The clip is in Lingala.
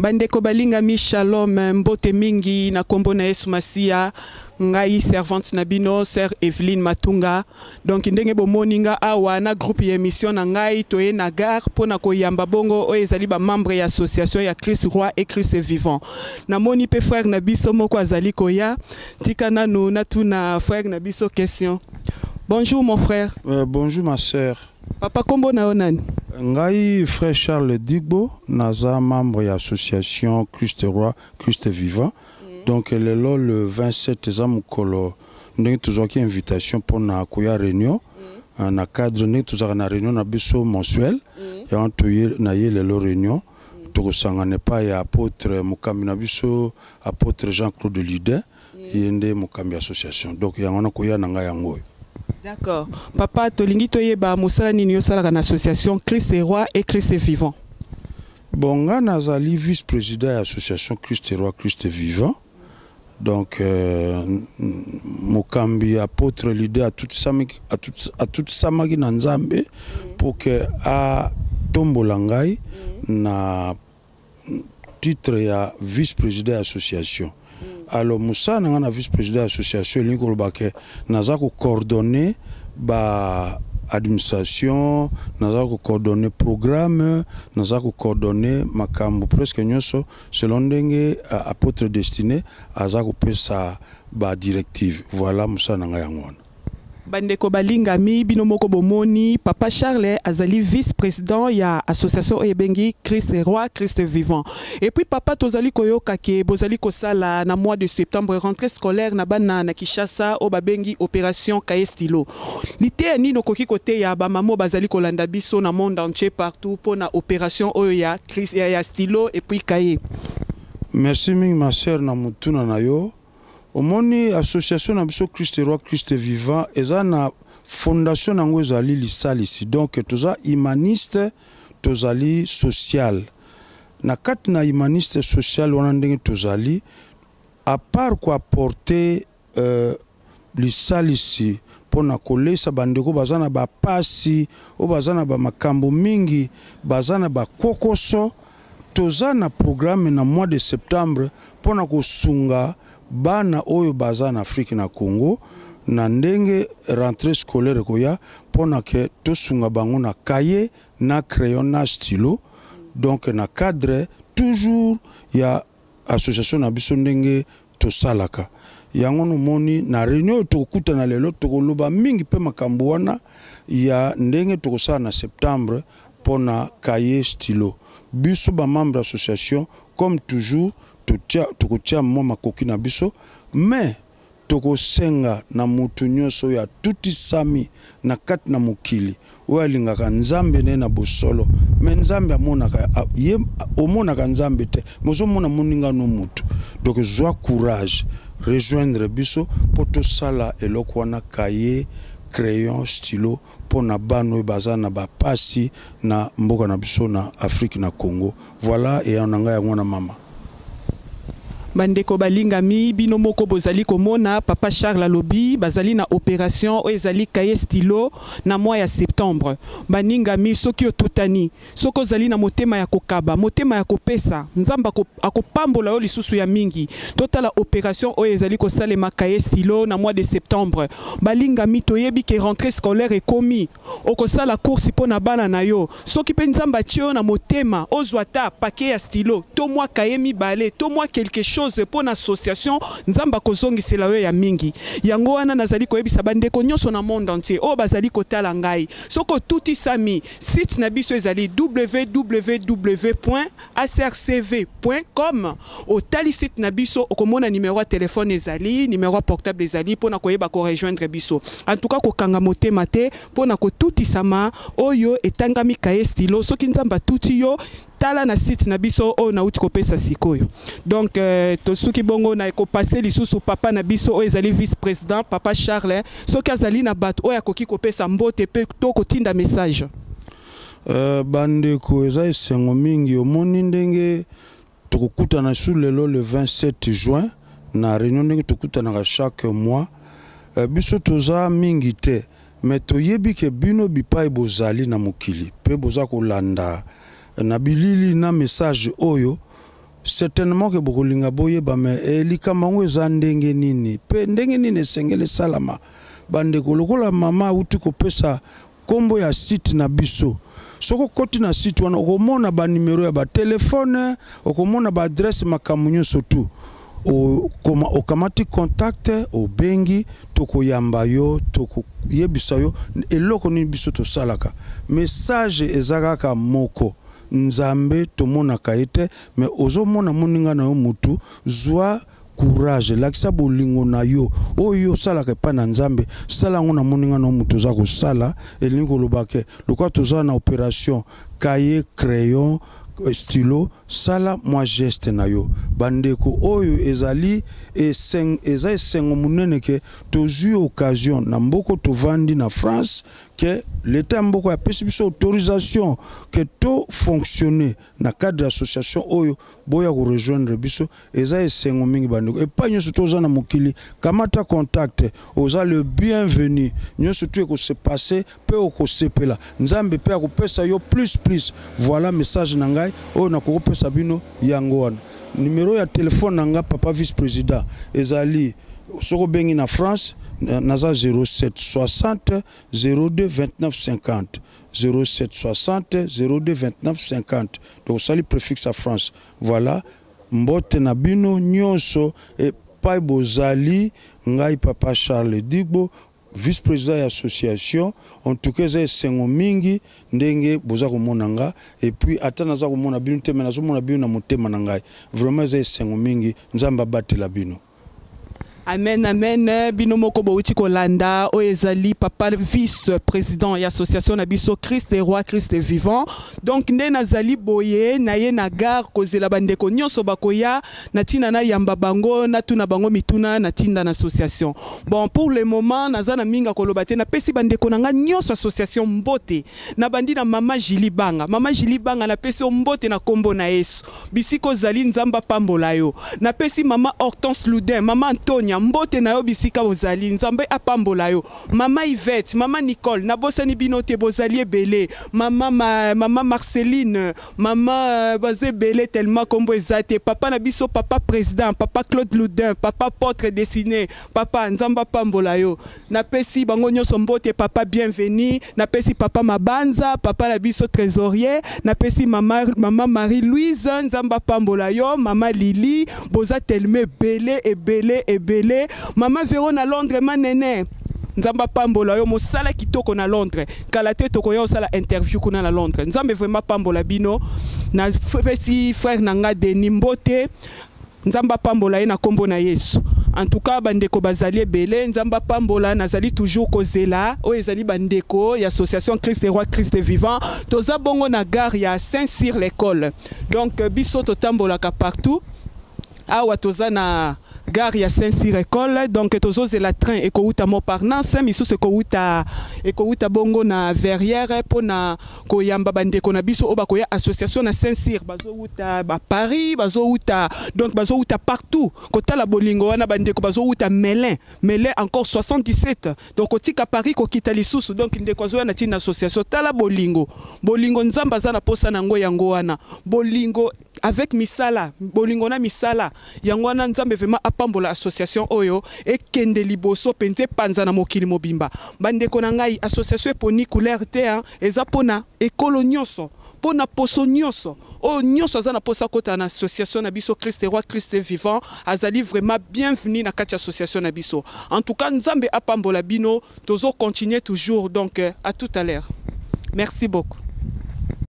Bandeko balingami, shalom, mbote mingi na kombo na Yesu Masiya. Ngai servante na bino, sœur Evelyne Matunga. Donc ndenge bomoni nga awa na groupe ya émission na ngai, toye na gare pona koyamba bongo oyo ezali ba membre ya association ya Christ Roi et Christ Vivant. Namoni pe frère na biso moko azali koya. Tika nanu natuna frère na biso question. Bonjour mon frère. Bonjour ma sœur. Papa, kombo na yo nani? Ngai frère Charles Digbo, naza membre ya association Christ Roi, Christ Vivant. Donc lelo le 27 eza mokolo ndenge tozwaki invitation mpona koya réunion na cadre ndenge tozalaka na réunion na biso mensuel. Yango toye na ye lelo réunion, tokosangana epai ya apôtre mokambi na biso, apôtre Jean-Claude Lidin. Ye nde mokambi ya association. Donc yango wana koya na ngai yango oyo. D'accord. Papa, tolingi toyeba mosala nini osalaka na association Christ Roi et Christ Vivant. Bon, nga nazali vice-président ya association Christ Roi, Christ Vivant. Donc mokambi apôtre leader atutisamaki na Nzambe pour que atombola ngai na titre ya vice-président ya association. Alors mosala na ngai na vice-président ya association elingi koloba ke naza kocoordonner ba administration, naza kocoordonner programme, naza kocoordonner makambo presque nyonso selon ndenge apôtre destiné aza kopesa ba directive. Voilà mosala na ngai yango wana. Bandeko balingami, bino moko bomoni papa Charles azali vice-président ya association oyo ebengi Christ Roi, Christ Vivant. Et puis papa, tozali koyoka ke bozali kosala na mois de septembre rentrée scolaire na bana na Kinshasa oyo babengi opération cahier stylo. Liteya nini okoki koteya bamama oyo bazali kolanda biso na monde entier partout mpona opération oyo ya Christ, ya stylo et puis cahier? Merci mingi ma sœur na motuna na yo. Omoni association na biso Christ Roi, Christ Vivant eza na fondation nango ezali lisalisi. Donc toza humaniste, tozali social. Na kati na humaniste social wana ndenge tozali, à part koapporter lisalisi mpona kolesa bandeko baza na bapasi oyo baza na bamakambo mingi, baza na bakokoso, toza na programme na mois de septembre mpona kosunga bana oyo baza na Afrique, na Congo, na ndenge rentrée scolaire ekoya, mpona ke tosunga bango na cahier, na crayon, na stylo. Donc na cadre toujours ya association na biso ndenge tosalaka yango, nomoni na réunion oyo tokokutana lelo, tokoloba mingi mpe makambo wana ya ndenge tokosala na septembre mpona cahier, stylo. Biso bamembre association, comme toujours, tokotia mwa makoki na biso, mais tokosenga na motu nyonso oyo atutisami na kati na mokili, oyo alingaka Nzambe nde na bosolo. Me Nzambe amonaka ye, omonaka Nzambe te, me ozomona moninga no motu. Donc zwa courage, rejoindre biso mpo tosala eloko wana, cahier, crayon, stylo, mpo na bana oyo baza na bapasi na mboka na biso na Afrique, na Congo. Voilà eyano na ngai yango wana, mama. Bandeko balingami, bino moko bozali komona papa Charles alobi bazali na opération oyo ezali cahier, stylo na mois ya septembre. Baningami, soki otutani, soki ozali na motema ya kokaba, motema ya kopesa, Nzambe akopambola yo lisusu ya mingi. Totala opération oyo ezali kosalema, cahier, stylo na mois de septembre. Balingami, toyebi ke rentrée scolaire ekomi, okosala course mpo na bana na yo. Soki mpe Nzambe atie yo na motema ozwa ata paquet ya stylo to mwa cahier mibale to mwa quelque chose mpo na association, Nzambe akozongisela yo ya mingi. Yango wana nazali koyebisa bandeko nyonso na monde entier oyo bazali kotala ngai, soki otutisami, site na biso ezali www.acrcv.com. Otali site na biso, okomona numero ya telefone ezali, numero ya portable ezali mpona koyeba korejoindre biso. En tout cas, kokanga motema te mpona kotutisama oyo etangami cahier, stylo. Soki Nzambe atuti yo, tala na site na biso oyo nauti kopesa sikoyo. Donc tosuki bongo na ekopase lisusu papa na biso oyo ezali vice président, papa Charles, soki azali na bato oyo akoki kopesa mbote mpe to kotinda message. Bandeko, eza esengo mingi. Omoni ndenge tokokutana su lelo le 27 juin na réunion ndenge tokutanaka chaque mois. Biso toza mingi te, me toyebi ke bino bipai bozali na mokili mpe boza kolanda na bilili na message oyo. Certainement ke bokolinga boyeba me eh, likambo yango eza ndenge nini mpe ndenge nini esengeli esalama. Bandeko, lokola mama awuti kopesa nkombo ya site na biso, soki okoti na site wana okomona banimero ya batelefone, okomona baadresse, makambo nyonso tu. Okoma, okamati contact, obengi, tokoyamba yo, tokoyebisa yo eloko nini biso tosalaka. Message eza kaka moko: Nzambe tomonaka ye te, me ozomona moninga na yo mutu. Zwa courage, lakisa bolingo na yo oyo osalaka epai na Nzambe, sala yango na moninga na yo moto oza kosala. Elingi koloba ke lokola toza na opération cahier, crayon, stylo, sala mwa geste na yo. Bandeko, oyo ezali eza esengo monene ke tozwi occasion na mboka tovandi na France, ke leta ya mboka apesi biso autorisation ke to fonctionner na cadre ya association oyo. Boya korejoindre biso, eza esengo mingi. Bandeko, epai nyonso toza na mokili, kamata contact, oza le bienvenu. Nyonso tu ekose passer mpe okosepela, Nzambe mpe akopesa yo plus plus. Voilà message na ngai oyo nakokopesa bino yango wana. Numero ya telefone na nga, papa vice président, ezali, soki obengi na France, naza 07 60 02 29 50, 07 60 02 29 50. Donc osali préfixe ya France. Voilà, mbote na bino nyonso epai bozali. Ngai papa Charles Digbo, vice-président ya association. En tout cas, eza esengo mingi ndenge boza komona nga, et puis ata naza komona bino te, me nazomona bino na motema na ngai. Vraiment eza esengo mingi, Nzambe abatela bino. Amen, amen. Bino moko bouti kolanda oyo ezali papa vice président ya association na biso Christ est roi, Christ est vivant. Donc nde nazali boye na ye na gare kozela bandeko nyonso bakoya na ntina nayamba bango, natuna bango mituna na ntinda na association. Bon, pour le moment naza na mingi koloba te. Napesi bandeko na nga nyonso association mbote. Nabandi na mama Jili Banga. Mama Jili Banga, napesi yo mbote na nkombo na Yesu. Bisika ozali, Nzambe apambola yo. Napesi mama Hortense Ludin, mama Antonia, mbote na yo bisika ozali, Nzambe apambola yo. Mama Yvette, mama Nicole, nabosani bino te, bozali ebele. Mama Marceline, mama, baza ebele tellement kombo eza te. Papa na biso, papa président, papa Claude Ludin, papa portrait dessiné, papa, Nzambe apambola yo. Napesi bango nyonso mbote. Papa bienvenu, napesi papa Mabanza, papa na biso trésorier, napesi mama Marie Louise, Nzambe apambola yo. Mama Lili, boza tellement ebele, ebele, ebele. Mama Vero na Londres, manene, Nzambe apambola yo, mosala kitoko na Londres. Kala te tokoya osala interview kuna na Londres. Nzambe vraiment apambola bino. Napesi frère na nga Denis mbote, Nzambe apambola ye na nkombo na Yesu. En tout cas, bandeko bazali ebele, Nzambe apambola. Nazali toujours kozela oyo ezali bandeko ya association Christ roi, Christ vivant. Toza bongo na gare ya Saint-Cyr l'école. Donc biso totambolaka partout. Awa toza na gare ya Saint-Cyr école, donc tozozela train ekowuta Montparnasse, misusu ekowuta bongo na Verrières, mpona koyamba bandeko na biso oyo bakoya association na Saint-Cyr. Bazowuta baparis, bazowuta, donc bazowuta partout. Kotala bolingo wana, bandeko bazowuta Melun, Melun encore 77, donc kotika Paris, kokita lisusu. Donc ndeko azoya na ntina association. Tala bolingo, bolingo Nzambe aza na posa na yango, yango wana bolingo avec misala, bolingo na misala. Yango wana Nzambe vraiment apambola association oyo, ekende liboso mpenza, epanza na mokili mobimba. Bandeko na ngai, association eponi couleur te, hein, eza mpona ekolo nyonso, mpona poso nyonso. Oyo nyonso aza na posa kota na association na biso Christ roi, Christ vivant, azali vraiment bienvenu na kati ya association na biso. En tout cas, Nzambe apambola bino. Tozo continuer toujours, donc à tout à l'heure, merci beaucoup.